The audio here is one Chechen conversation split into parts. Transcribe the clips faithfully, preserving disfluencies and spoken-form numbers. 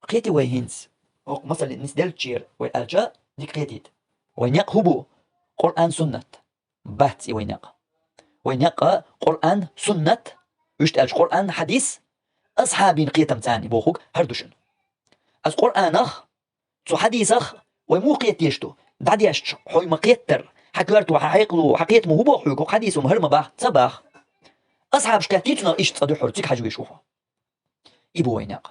Кхетий вай хӀинца? ХӀокху масале нисделлачуьра вай аьлча, дика кхетийта. Вай некъ хӀун бу? Къуръан, суннат. Бац и вай некъ. Вай некъ Къуръан, суннат, вуьшта аьлча Къуръан, хьадис, асхьабийн кхетам царна бохург хӀара ду шуна. Ас Къуръанах, цу хьадисах вай муха кхета дезаш ду? ДӀадешча, хьо ма кхеттара, хьан коьрто, хьан хьекъало, хьан кхетамо хӀун боху хьоьга, хӀокху хьадисо ма хӀара ма баху, ца баху. Асхьабаш кхеттий цунах, иштта цкъа дуьххьара цига хьажа везаш ву хьо. И бу вай некъ.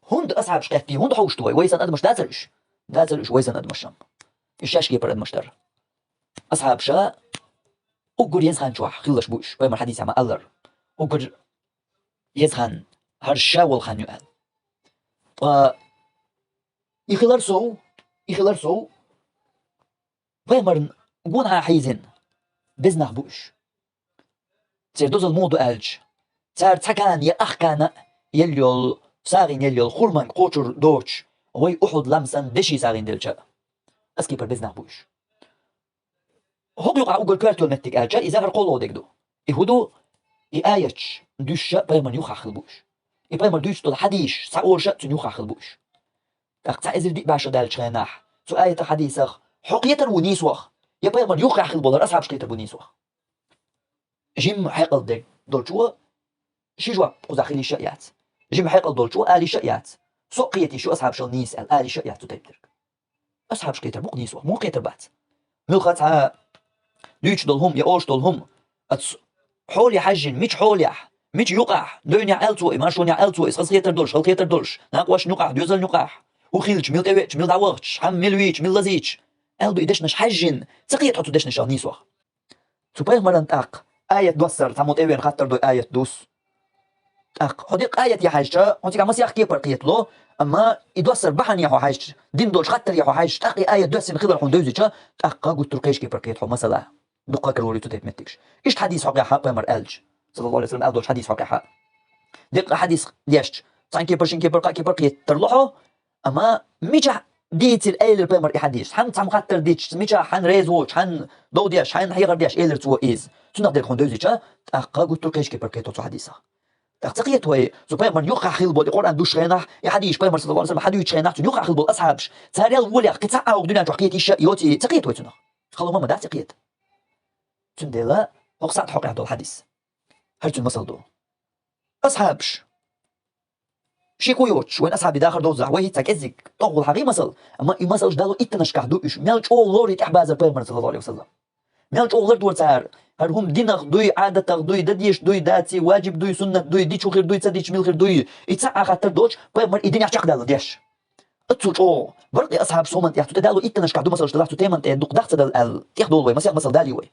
ХӀунда асхьабаш кхеттий, хӀунда хьовш ду вай? Вай санна адамаш дацара уьш? Дацара уьш вай санна адамаш-м. Уьш шаьш кепара адамаш дара. Асхьабаша уггар еза хан чохь хиллаш бу уьш, пайхамар хьадисехь ма-аллара. Уггар еза хан хӀара ша волу хан ю аьлла. Ткъа и хилар сов, и хилар сов, пайхамарна гонахьа хьийзина беза нах бу уьш. Церан дозалла муха ду аьлча, цара цхьа кана я ах кана елла йолу, сагӀина елла йолу хурманга кхочур доцуш, вай Ухьуд-лам санна деши сагӀина делча а. Ас кепара беза нах бу уьш. ХӀокху юкъахь уггар коьрта йолу меттиг аьлча, иза хӀара кхоалгӀа дерг ду. И хӀун ду? И аяташ дуьсуш а пайхамарна юххехь хилла бу уьш. И пайхамар дуьйцуш долу хьадисаш схьаоьшу а цуьнан юххехь хилла бу уьш. ТӀаккха цхьа эзар диъ бӀе шо даьллачу хенахь, цу аятах, хьадисах хьо кхетар ву нийсох, я пайхамарна юххехь хилла болу хӀара асхьабаш кхетар бу нийсох? Жимма хьекъал дерг долчо ши жоп кхузахь хила йиш а яц. Жимма хьекъал долчо ала йиш а яц: «Со а кхета йиш ю асхьабашал нийса», — аьлла, ала йиш а яц цу тайпа дерг. Асхьабаш кхетар бу-кх нийсох, муха кхетар бац? Муьлхха цхьа дуьйцуш долу хӀума я олуш долу хӀума, оцу хьоле хьаьжжина, мича хьолехь, мича юкъахь, девнехь аьлла цо и, маршонехь аьлла цо и, хазахетар долуш, халахетар долуш, накъосташна юкъахь, доьзална юкъахь, хӀун хилча, мила тӀевеача, мила дӀавахча, хьан мила вийча, мила лазийча, аьлла ду и дешнаш хьаьжжина, ца кхета хьо цу дешнашах нийсох? Цу пайхамаран тӀаккха аят доссар, цхьаммо тӀевеана хаттар дой аят дус. ТӀаккха хьо деккъа аят ян хьаьжча, хьо цигахь масех кепара кхетало, амма и доссар бахьане хьо хьаьжча, дина долчу хаттаре хьо хьаьжча, тӀаккха и аят доьссина хилар хьуна девзича, тӀаккха гуттар а кхечу кепара кхета хьо масала. Дуккха а карор ю цу тайпа меттигаш. Иштта хьадис хьокъехь а пайхамар аьлча, саллаллаху алейхи ва саллям, аьлла долчу хьадис хьокъехь а. Деккъа хьадис дешча, цхьана кепара, шина кепара, кхаа кепара кхетарло хьо, амма мичахь дийцира элира пайхамар и хьадис? Хьан цхьамма хаттар дича, мичахь, хьан реза воцуш, хьан дов деш, хьан хьехар деш элира цо иза? Цунах дерг хьуна девзича, тӀаккха гуттар а кхечу кепара кхето цу хьадисах. ТӀаккха ца кхета вай, цу пайхамарна юххехь хилла болу и Къуръан душучу хенахь, и хьадисаш пайхамар, саллаллаху алейхи ва саллям, хьадуьйцучу хенахь, цунна юххехь хилла болу асхьабаш, царел волехь кхин цхьа а хӀокху дуьнен чохь кхета йиш а йоций, ца кхета вай цунах? Хало ма ма дац и кхета. Цундела хӀокху СаӀда хьокъехь долу хьадис. ХӀара цуьнан масал ду. Асхьабаш. Ши къу йоцуш, вайн асхьабийн дахар довзахь, вай хӀинца кӀеззиг тӀохвала хьахий масал, амма и масалш Дала иттанашкахь ду уьш, мел чӀогӀа лорий тӀаьхьабазар пайхамарна, саллаллаху алейхи ва саллям. Мел чӀогӀа лардора цара, хӀара хӀума динах дуй, Ӏадатах дуй, дан дезаш дуй, даций, ваджиб дуй, суннат дуй, дича хир дуй, ца дича мила хир дуй, и цхьа а хаттар доцуш, пайхамар и динехь чекхдалла деш. Оццул чӀогӀа. Бара-кх и асхьабаш цу хӀуманна тӀехь, цу тӀе далу иттанашкахь ду масалш далахь, цу теманна тӀе дукха даха ца дала аьлла, тӀехдолу вай, масех масал далий вай.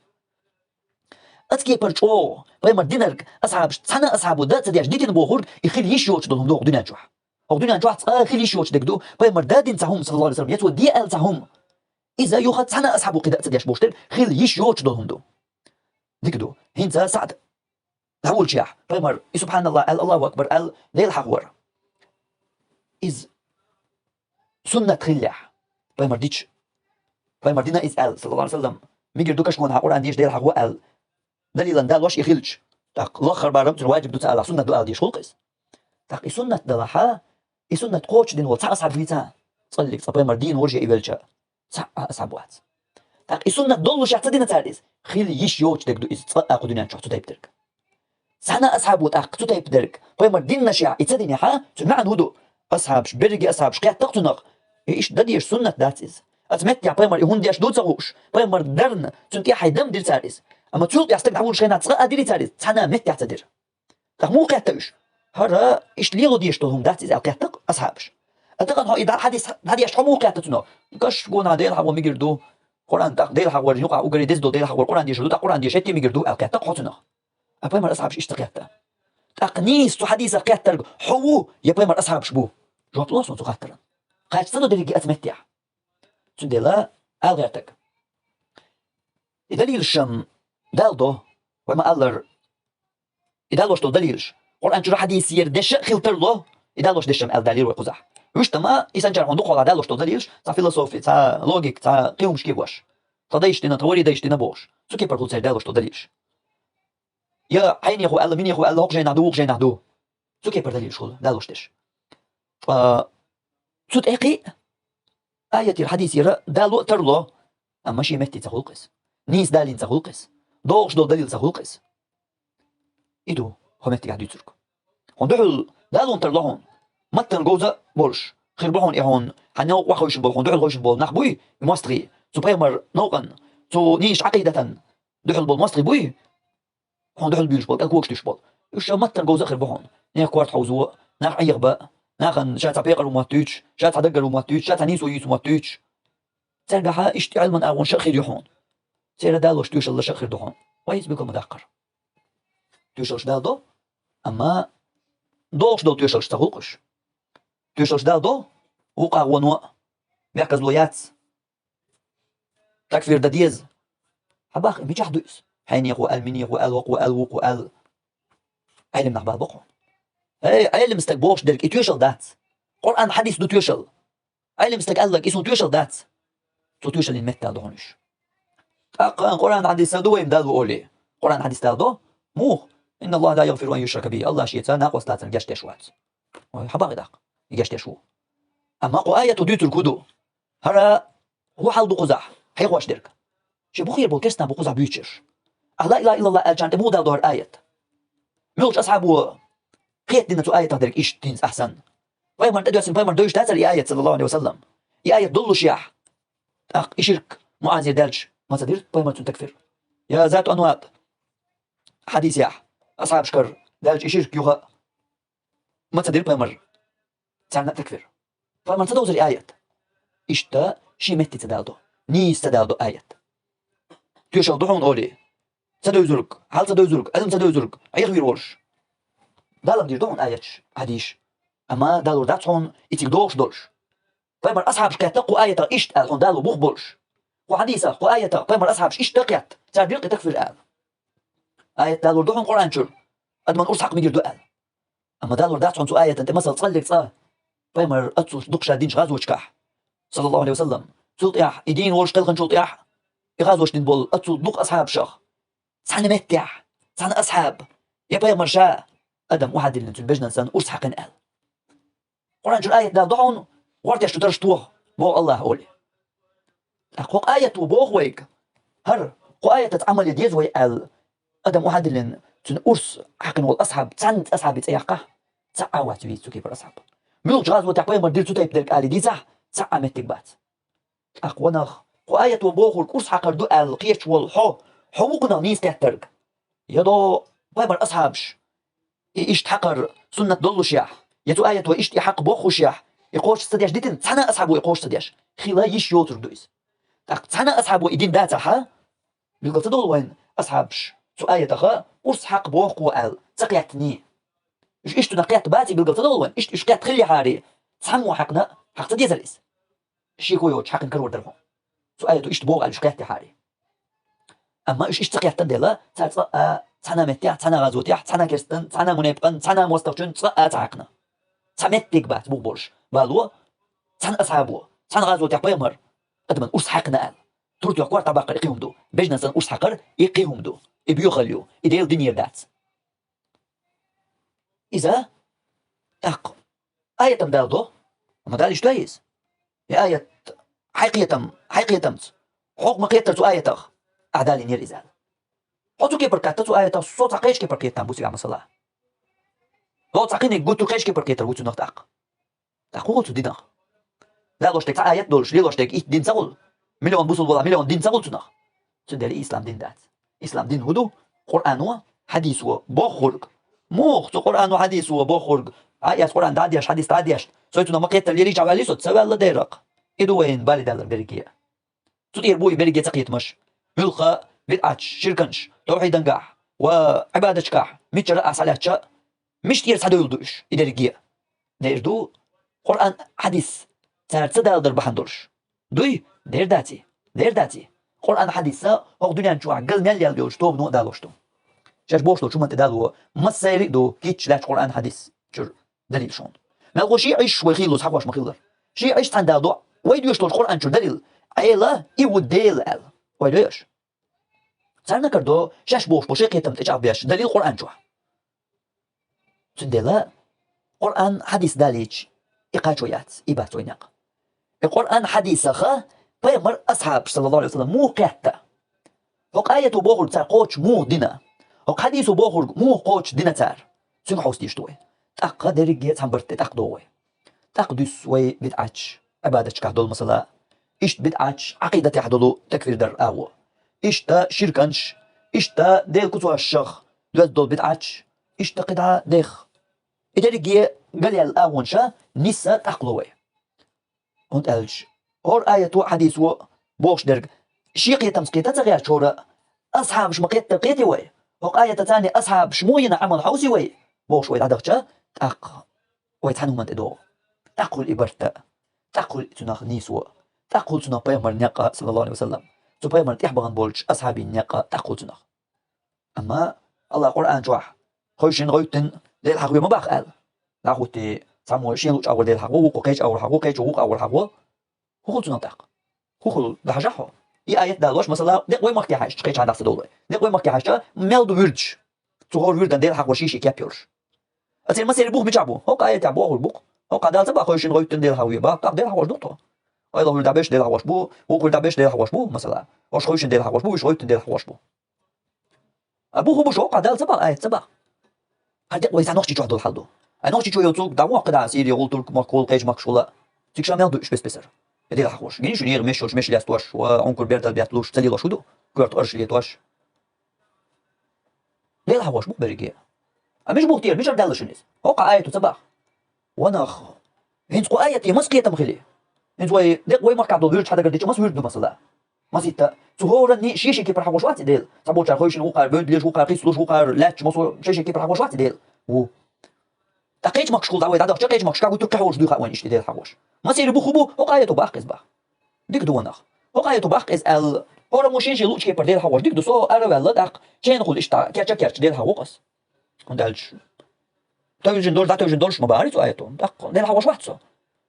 Оцу кепара чӀогӀа пайхамар динарг асхьабаш цхьана а асхьабо дан а ца деш дитина бохург, и хила йиш йоцуш долу хӀума ду хӀокху дуьнен чохь. ХӀокху дуьнен чохь цкъа а хила йиш йоцуш дерг ду, пайхамар дан дина цхьа хӀума, саллаллаху алейхи ва саллям, я цо де аьлла цхьа хӀума. Иза юха цхьана а асхьабо кхин дан а ца деш бохуш дерг хила йиш йоцуш долу хӀума ду. Дика ду. ХӀинца СаӀд дӀаволчехь, пайхамар и «Субханаллах» аьлла, «Аллаху акбар» аьлла, Дела хьахавора. Иза суннат хиллехь, пайхамар дича, пайхамар дина иза аьлла, саллаллаху алейхи ва саллям, мегар ду каш гонахьа Къуръан деша, Дела хьахо аьлла, далилан далош и хилча, тӀаккха лаххара барам цуьнан ваджиб ду ца алахь, суннат ду ала дезаш хуьлу-кх иза. ТӀаккха и суннат далахьа, и суннат кхочушдина волу цхьа а асхьаб вийца, цкъа а, цкъа пайхамар дийна вожа и велча, цхьа а асхьаб вац. ТӀаккха и суннат доллушехь ца дина цара иза, хила йиш йоцуш дерг ду иза цкъа а кху дуьнен чохь цу тайпа дерг. Цхьана а асхьабо тӀаккха цу тайпа дерг пайхамар диннашехь и ца динехьа, цуьнан маьӀна хӀун ду? Асхьабаш, берриге асхьабаш кхетта-кх цунах, и иштта дан дезаш суннат дац иза. Оцу меттехь пайхамар и хӀунда деш ду ца хууш, пайхамар дарна, цуьнан тӀаьхье дам дира цара иза. Амма цуьнан тӀехь стаг дӀаволуш хенахь цкъа а дирий цара иза, цхьана а меттехь ца дира. ТӀаккха муха кхетта уьш? ХӀара иштта лело дезаш долу хӀума дац иза аьлла кхетта-кх асхьабаш. А тахана хьо и дӀа-, хьадис дӀадешча, хьо муха кхетта цунах? Каш гонахьа Дела хьахо мегар ду, Къуръан тӀаккха Дела хьахавар юкъахь уггаре деза долу Дела хьахавар Къуръан дешар ду, тӀаккха Къуръан деша хӀетте мегар ду аьлла кхетта-кх хьо цунах. А пайхамар, асхьабаш иштта кхетта. ТӀаккха нийса цу хьадисах кхеттарг хьо ву, я пайхамар, асхьабаш бу? Жоп ло суна цу хаттаран. Кхача ца до дерриге оцу меттехь. Цундела ала гӀертарг. И далилаш-м Дала до, вай ма-аллара, и далош долу далилаш Къуръан чуьра, хьадисера деша а хила тарло, и далош дешам аьлла далийра вай кхузахь. Вуьшта-м и санначара хьуна дукхахьолахь далош долу далилаш, цхьа философи, цхьа логика, цхьа кхин хӀумаш кегош. Тхан дайша дина, тхан вари дайша дина бохуш. Цу кепара хуьлу церан далош долу далилаш. Я хьенехо аьлла, минехо аьлла, хӀокху жайнахь ду, вукху жайнахь ду. Цу кепара далилаш хуьлу далош деш. Ткъа цу тӀе кхин а аятера, хьадисера дало а тарло, амма шен метте ца хул-кх из. Нийса далийна ца хул-кх из. ДогӀуш дола далил ца хул-кх из. И ду хьо меттигахь дуьйцург. Хьуна дуьхьал далун тарло хьуна. Маттана говза а болуш хир бу хьуна и хьуна, хьан новкъа охьахевшина болу, хьуна дуьхьал хевшина болу нах буй и мостагӀий, цу пайхамар новкъан, цу нийса Ӏакъидатан дуьхьал болу мостагӀий буй, хьуна дуьхьал буьйлуш болу, кӀел когаш туьйсуш болу. Уьш ша маттана говза а хир бу хьуна. Нехан корта хьовзо, нах Ӏехабо, нахана ша цхьа пекъар ву моттуьйтуш, ша цхьа даггара ву моттуьйтуш, ша цхьа нийсо юьйцу моттуьйтуш. Цаьргахьа иштта Ӏилман агӀонаш а хир ю хьуна. Церан далош тоьшаллаш а хир ду хьуна. Вай иза билгал ма даккхара. Тоьшаллаш дала до, амма догӀуш долу тоьшаллаш ца хул-кх уьш. Тоьшаллаш дала до, вукху агӀоно а бехказло яц, такфир дан деза. Хьан бах, и мичахь ду иза? Хьенехо аьлла, минехо аьлла, хӀокхо аьлла, вукхо аьлла. Ӏелам нах бала бо-кх хьуна. ХӀей, Ӏелам стаг бохуш дерг и тоьшалла дац. Къуръан, хьадис ду тоьшалла. Ӏелам стаг аьлларг и суна тоьшалла дац. Цу тоьшаллин метта дала до хьуна уьш. ТӀаккха Къуръан, хьадис ду вайна дала олий. Къуръан, хьадис дала до? Муха? «Инна Аллаха ла ягъфиру ан юшрака бихи». Аллах шеца накъост лацарна гечдеш вац. Ой, хьан бах и даккха? И гечдеш ву. Амма кху аято дуьйцург хӀун ду? ХӀара хӀун хьал ду кхузахь хьехош дерг? Шен бухера болу керстанаш бу кхузахь буьйцуш ерш. Ахьа ла илаха иллаллах аьллачарна тӀе муха дала до хӀара аят? Муьлхачу асхьабо кхетадина цу аятах дерг иштта динца ахь санна? Пайхамарна тӀедоьссина, пайхамар девзаш дацара и аят, саллаллаху Ӏалайхи ва саллам? И аят доллушехь, тӀаккха и ширк МуӀазера даьлча, ма ца дира пайхамар цунна такфир? Я Зату Анват хьадисехь асхьабашкара даьлча и ширк юха а, ма ца дира пайхамар царна а такфир? Пайхамар ца довзара и аят? Иштта шен метте ца дала до. Нийса ца дала до аят. Тоьшалла ду хьуна олий. Ца девзург, хьал ца девзург, Ӏилма ца девзург Ӏехавийр волуш. Далам дийр ду хьуна аяташ, хьадисаш. Амма далор дац хьуна и цига догӀуш долуш. Пайхамар асхьабаш кхетта кху аятах иштта аьлла, хьуна дало бух болуш. Кху хьадисах, кху аятах пайхамар асхьабаш иштта кхетта, цара дира кхин такфир ала. Аят далор ду хьуна Къуръан чуьра, адаман урс хьакха мегар ду аьлла. Амма далор дац хьуна цу аятан тӀе, масала, цкъа лерг цкъа пайхамар оццул дукха ша динчу гӀазоташкахь, саллаллаху Ӏалайхи ва саллам, цул тӀаьхьа и дийна волуш кхелханчул тӀаьхьа, и гӀазоташ дина болу оццул дукха асхьабашах цхьана меттехь, цхьана асхьаб, я пайхамар ша, адам охьадиллина цуьнан бежнан санна урс хьаькхина аьлла. Къуръан чуьра аят дала ду хьуна, гӀортеш чу тарш тоха, боху Аллаха олий. ТӀаккха хӀокху аято боху вайга, хӀара, кху аятаца Ӏамал ян деза вай аьлла, адам охьадиллина цуьнан урс хьаькхина волу асхьаб, цхьана асхьабан цӀе яккхахь, цхьа а вац вийца цу кепара асхьаб. Муьлхачу гӀазотехь пайхамар дира цу тайпа дерг алий дийцахь, цхьа а меттиг бац. ТӀаккха ванах, кху аято бохург урс хьакхар ду аьлла кхеташ волу хьо, хьо ву кхунах нийса кхеттарг? Я до пайхамар асхьабаш и иштта хьакхар суннат доллушехь, я цу аято иштта и хьакха боххушехь, и кхочуш ца деш дитина, цхьана а асхьабо и кхочуш ца деш, хила йиш йоцург ду иза. ТӀаккха цхьана а асхьабо и дина дацахьа, билгал ца долу вайн асхьабаш цу аятаха урс хьакха боху аьлла ца кхеттаний? Уьш иштта цунах кхетта баций билгал ца долу вайн, иштта уьш кхетта хиллехьарий, цхьаммо хьаькхна хьакха ца дезара иза? Шеко йоцуш хьаькхна карор дара хьуна. Цу аято иштта боху аьлла уьш кхеттехьарий. Амма уьш иштта ца кхеттан дела, цара цкъа а цхьана меттехь, цхьана гӀазотехь, цхьана керстан, цхьана мунепкъан, цхьана мостагӀчун цкъа а ца хьаькхна. Цхьа меттиг бац бух болуш, бало, цхьана асхьабо, цхьана гӀазотехь пайхамар адаман урс хьаькхна аьлла. Туртох корта дӀабаккхар и кхин хӀума ду, бежнан санна урс хьакхар и кхин хӀума ду, и боьхалла ю, и Делан динера дац. Иза тӀаккха аятам дала до, амма дала иштта иза. И аят хьайн кхетам, хьайн кхетамца, хьох ма кхеттара цу аятах, ахьа далийнера иза аьлла. Хьо цу кепара кхетта цу аятах, со цхьа кхечу кепара кхетам бу цигахь масала. Хьо цхьа кхиниг гуттар кхечу кепара кхетар ву цунах тӀаккха. ТӀаккха хӀун хуьлу цу динах? Далош дерг цхьа аят долуш, лелош дерг итт дин ца хуьлу? Миллион бусулба валахь, миллион дин ца хуьлу цунах? Цундела и ислам дин дац. Ислам дин хӀун ду? Къуръано, хьадисо бохург. Муха цу Къуръано, хьадисо бохург, Ӏа эцна Къуръан дӀа а деш, хьадис дӀа а деш, со цунах ма кхеттара лелийча а ваьллий со, ца ваьлла дерракъ. И ду вайна бале далар берриге а. Цу тӀера бу и берриге а ца кхетамаш. Муьлхха а, бидӀаташ, ширканаш, тавхьидангахь ва Ӏибадаташкахь, мичара а схьалаьцча, мишта тӀера схьадевлла ду уьш, и дерриге а? Дера ду Къуръан, хьадис, цара ца даладар бахьана долуш. Дуй? Дера даций? Дера даций? Къуръан, хьадисца хӀокху дуьнен чохь гал мел яьлла йолчу тобано а далош ду. Шаьш бохуш долчу хӀуманна тӀе дало массайрий а ду, кийча лаьтташ Къуръан, хьадис чуьра далил шуна. Мелхо шиӀиш вай хийллалц хьахош ма-хиллара. ШиӀиш цхьаьна дала до, вай доьшуш долчу Къуръан чуьра далил: Ӏела, и ву Дела аьлла. Вай лоьш? Царна кара до, шаьш бохуш бо шайн кхетам тӀе чӀагӀбеш далил Къуръан чохь. Цундела Къуръан, хьадис далийча, и кхачо яц, и бац вай некъ. И Къуръан хьадисаха пайхамар асхьабаш, саллаллаху алейхи ва саллям, муха кхетта? ХӀокху аято бохург цара кхочуш муха дина? ХӀокху хьадисо бохург муха кхочуш дина цара? Цуьнга хьовсийша ду вай. ТӀаккха дерриге а цхьана барт тӀе тӀаккха догӀу вай. ТӀаккха дуьсу вай бидӀаташ, Ӏибадаташкахь долу масала. Иштта бидӀаташ, Ӏакъидатехь долу такфир дар агӀо. Иштта ширканаш, иштта Делан куцошах доьзна долу бидӀаташ, иштта кхидӀа дех. И дерриге галъяьлла агӀонаш нисса тӀаккха ло вай. ХӀунда аьлча хӀора аято а, хьадисо а бохуш дерг шен кхетамца кхета ца гӀерташ хӀора, асхьабаш ма-кхеттара кхетий вай? ХӀокху аятаца асхьабаш муха йина Ӏамал хьовсий вай? Бохуш вай дӀадахча, тӀаккха вай цхьана хӀуманна тӀедогӀу. ТӀаккха хуьлу и барт а, тӀаккха хуьлу и цунах нийсо а, тӀаккха хуьлу цунах пайхамаран некъ а, саллаллаху алейхи ва саллям. Цу пайхамарна тӀаьхьа бахана болчу асхьабийн некъ а тӀаккха хуьлу цунах. Амма Аллах Къуръан чохь: «Хевшина, гӀевттина Дела хьахаве ма боху», – аьлла. ДӀахӀуттий, цхьаммо шен луъучу агӀор Дела хьахаво, вукхо кхечу агӀор хьахаво, кхечо вукху агӀор хьахаво. ХӀун хуьлу цунах тӀаккха? ХӀун хуьлу, дӀахьажахьа хьо? И аят далош, масала, декъа вай махке хьаьжча, кхечанхьа дӀаса долу вай. Декъа вай махке хьаьжча, мел ду вирдаш? Цу хӀора вирдан Дела хьахор шен-шен кеп йолуш. А церан массеран бух мичахь бу? ХӀокху аятехь бохург бу-кх. ХӀокху Далла ца боху: «Хевшина, гӀевттина Дела хьахаве», – боху, тӀаккха Дела хьахош ду-кх тхо. Айлах вирда беш Дела хьахош бу, вукху вирда беш Дела хьахош бу, масала. Уьш хевшина Дела хьахош бу, уьш гӀевттина Дела хьахош бу. А бу хӀун бу шо, хӀокху Далла ца боху, аят ца боху? ХӀара декъа вай цхьа Нохчийчохь долу хьал ду. Ай, Нохчийчоь йоцург дӀавохкуш, кхидӀа Сири, гӀултург, махкахула, кхечу махкашкахула. Цига ша мел ду уьш бес-бесара? Э, Дела хьахош. Гиний шуна, эгӀа меш йолуш меш лестош, ва Ӏункур бердал бетталуш, ца лелош хӀун ду? Коьрта арш летош. Дела хьахош бу берриге. А мича бу-кх тера, мичара даьлла шуна иза? ХӀокху аято ца боху. Ва нах, хӀинца кху аятан маса кхетам хили? ХӀинца вай декъа вай махкахь долу вирдаш хьан дагара дича маса вирд ду, масала? Масийтта, цу хӀоранна шен-шен кепара хьахош вац и Дела? Цхьаболчара хевшина ву кхара, бевдда леш ву кхара, хиссалуш ву кхара, лаьтташ массо шен-шен кепара хьахош вац и Дела? Ву. ТӀаккха кхечу махкашкахула дӀа вай дӀадахча, кхечу махкашкахь ву туьркхехь волуш дуьйхьа вайна иштта Дела хьахош. Массеран бух хӀун бу? ХӀокху аято боху-кх иза боху. Дика ду, ва нах. ХӀокху аято боху-кх иза аьлла, хӀораммо шен-шен луъучу кепара Дела хьахош дика ду, со ара а ваьлла, тӀаккха чайна хуьлу иштта керча а керча Дела хьахо-кх ас. ХӀунда аьлча тевжина долуш, дӀатевжина долуш ма бахарий цу аято. ТӀаккха Дела хьахош вац со.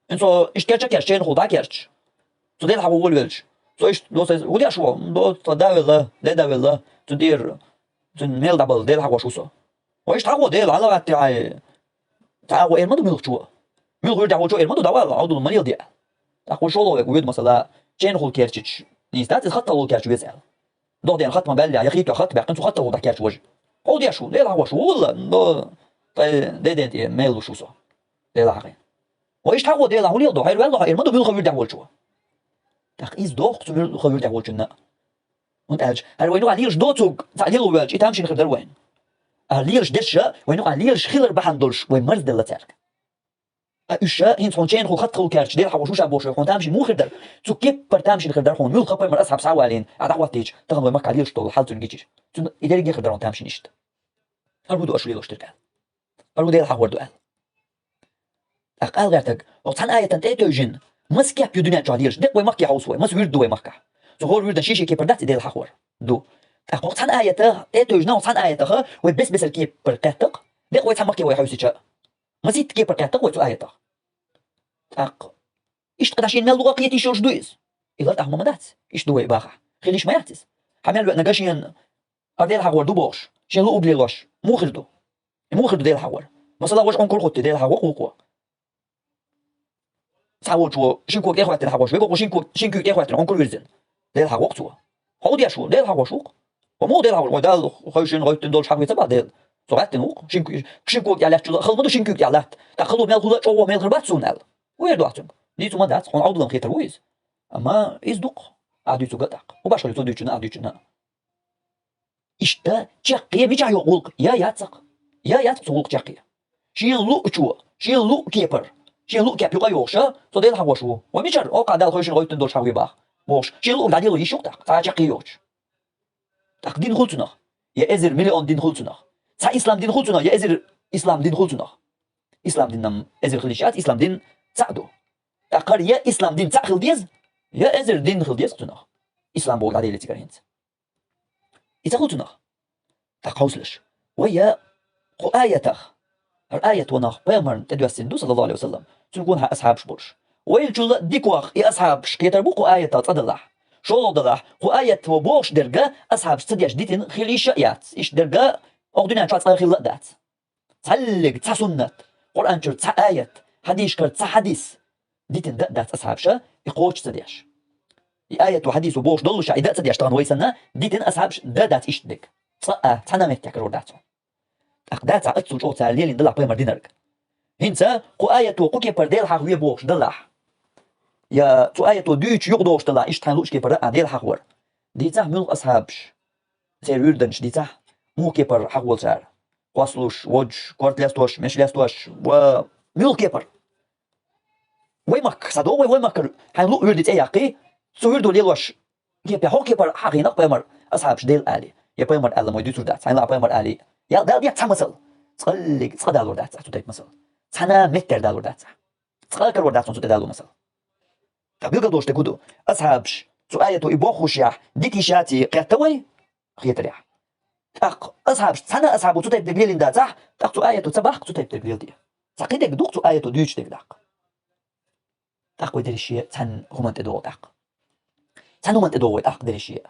ХӀинца со иштта керча а керча, чайна хуьлу дӀа а керча, со Дела хьахо волавелча, со иштта доцу, хӀун деш ву? Доцу тхан да а велла, де да а велла, цуьнан тӀера, цуьнан мел дӀабала Дела хьахош ву со. Вай иштта хьахо Дела, хьала гӀатта хьай. Цхьа агӀо эр ма ду муьлххачо. Муьлхха вирдехь волчо эр ма ду, дӀавала, Ӏовдал ма леладе аьлла. ТӀаккха вай шолгӀа вега вуьду, масала, чайна хуьлу керчича, нийса дац иза хаттал волу керча веза аьлла. Дохадеана хаттам баьллехь, я хийтта хаттам баьккхина, цу хаттал волу дӀакерча важа. ХӀун деш ву? Дела хьахош ву валла, но тхайн деден тӀе мел луш ву со. Дела хьахийна. Вай иштта хьахо Дела, хьуна леладо, хьайра ваьлла хьо, эр ма ду муьлхха вирдехь волчо. ТӀаккха иза доху цу муьлхха вирдехь волчунна. ХӀунда аьлча хӀара вайна юкъахь лелаш доцург цхьаъ лело ваьлча, и тамашийна хир дара вайна. А лелаш дерш а, вайна юкъахь лелаш хилар бахьана долуш, вай марздалла цаьрга. А уьш а хӀинца хьуна чайна хуьлу хаттал волу керча Дела хьахош ву ша бохуш, хьуна тамашийна муха хир дара? Цу кеппара тамашийна хир дара хьуна, муьлхха пайхамар асхьаб схьавалийна, ахь дӀахӀоттийча, тахана вай махкахь лелаш долу хьал цуьнга гича. Цуьнан и дерриге а хир дара хьуна тамашийна иштта. ХӀара хӀун ду аша лелош дерг аьлла? ХӀара хӀун Дела хьахор ду аьлла? ТӀаккха ала гӀертарг, оха цхьана аятана тӀе а тевжина, маса кеп ю дуьнен чохь лелаш? Декъа вай махке хьовса вай, маса вирд ду вай махкахь? Цу хӀора вирдан шен-шен кепара дац и Дела хьахор? Ду. ТӀаккха оха цхьана аята тӀе а тевжина, оха цхьана аятах вай бес-бесара кепара кхеттакх, декъа вай цхьа махке вай хьовсича, масийтта кепара кхеттакх вай цу аятах. ТӀаккха иштта кхидӀа шена мел луъа кхета йиш йолуш ду иза? И лартӀахь хӀума ма дац, иштта ду вай бахахь. Хила йиш ма яц иза. Хьан мел веана ган шена а Дела хьахор ду бохуш, шен луъург лелош, муха хир ду? И муха хир ду Дела хьахор? Масала, важа Ӏункур хӀуттий, Дела хьахо-кх вукхо? Цхьаволчо шин ког тӀе хӀоьттина хьахош, векхо шин ког, шин куьйга тӀе хӀоьттина Ӏункур вирзина, Дела хьахо-кх цо? Хьо хӀун деш ву? Дела хьахош ву-кх. Хьо муха Дела хьахош? Вай Далла хевшина, гӀевттина долуш хьахаве ца боху Дела? Цо гӀаьттина ву-кх. Шин куьй-, шин ког тӀехь лаьттачул а хала ма ду шин куьйга тӀехь латта. ТӀаккха хало мел хуьлу а, чӀогӀа мел хир бац суна аьлла. ХӀун эр ду ахь цуьнга? Дийцу ма дац, хьуна Ӏовдалан хетар ву иза. Амма иза ду-кх ахь дуьйцург а тӀаккха. ХӀун башхалла ю цо дуьйцуш а, ахь дуьйцуш а? Иштта чаккхе мичахь йоккху гӀуллакх? Я яц-кх. Я яц-кх цу гӀуллакх чаккхе. Шен луъучо, шен луъу кепара, шен луъу кеп юкъа йохуш, со Дела хьахош ву. Ва мичара, оха Далла хевшина, гӀевттина долуш хьахаве боху? Бохуш, шен луъург дӀадело йиш ю-кх тӀаккха, цхьа а чаккхе йоцуш. ТӀаккха дин хуьлу цунах? Я эзар миллион дин хуьлу цунах? Цхьа ислам дин хуьлу цунах, я эзар ислам дин хуьлу цунах? Ислам дин-м эзар хила йиш яц, ислам дин цхьаъ ду. ТӀаккха хӀара я ислам дин цхьаъ хила деза, я эзар дин хила деза цунах. Ислам бохург дӀаделира цигара хӀинца. И ца хуьлу цунах? ТӀаккха хьовсалаш. Вай я кху аятах, хӀара аят ванах пайхамарна тӀедоьссина ду, саллаллаху алейхи ва саллам, цуьнан гонахьа асхьабаш болуш. Вайл чул а дикох и асхьабаш кхетар бу кху аятах цӀа далахь. ШолгӀа далахь, кху аят ван бохуш дерг а асхьабаш ца деш дитина хила йиш а яц, иштта дерг а оха дуьнен чохь цкъа а хилла а дац. Цхьаллиг цхьа суннат, Къуръан чуьра цхьа аят, Хьадисашкара цхьа хьадис дитина да а дац асхьабаша, и кхочуш ца деш. И аято хьадисо бохуш доллушехь, и да а ца деш тахана вай санна, дитина асхьабаша да а дац иштта дерг. Цкъа а, цхьана а меттехь карор дац хьуна. ТӀаккха дацахь оццул чӀогӀа цара лелийна далахь пайхамар динарг. ХӀинца кху аято кху кепара Дела хьахаве бохуш далахь, я цу аято дуьйцуш юкъадохуш далахь, иштта хьайн луучу кепара а Дела хьахавар. Дийцахь муьлха асхьабаш, церан вирданаш дийцахь, муха кепара хьахаволу цара. Кхоссалуш, водуш, корта лестош, меш лестош, ва муьлха кепара. Вай махкахь, схьадогӀу вай, вай махкара хьайн луъу вирди цӀе яккхий, цу вирдо лелош, кепехь хӀокху кепара хьахийна-кх пайхамар асхьабаш Дела алий. Я пайхамар аьлла ма вай дуьйцур дац, хьайна лаахь пайхамар алий. Ял дала деза цхьа масал. Цкъа а цкъа далор дац цу тайпа масал. Цхьана а меттера далор дац. Цкъа а карор дац цу тӀе дало масал. Ткъа билгалдолуш дерг хӀун ду? Асхьабаш цу аято и боххушехь, дита йиш яций кхетта вай? Хетарехь. ТӀаккха асхьабаш, цхьана а асхьабо цу тайпа дерг лелийна дацахь, тӀаккха цу аято ца боху-кх цу тайпа дерг лело. Цхьа кхин дерг ду-кх цу аято дуьйцуш дерг тӀаккха. ТӀаккха вай дерриге а цхьана хӀуманна тӀедогӀу тӀаккха. Цхьана хӀуманна тӀедогӀу вай тӀаккха дерриге а.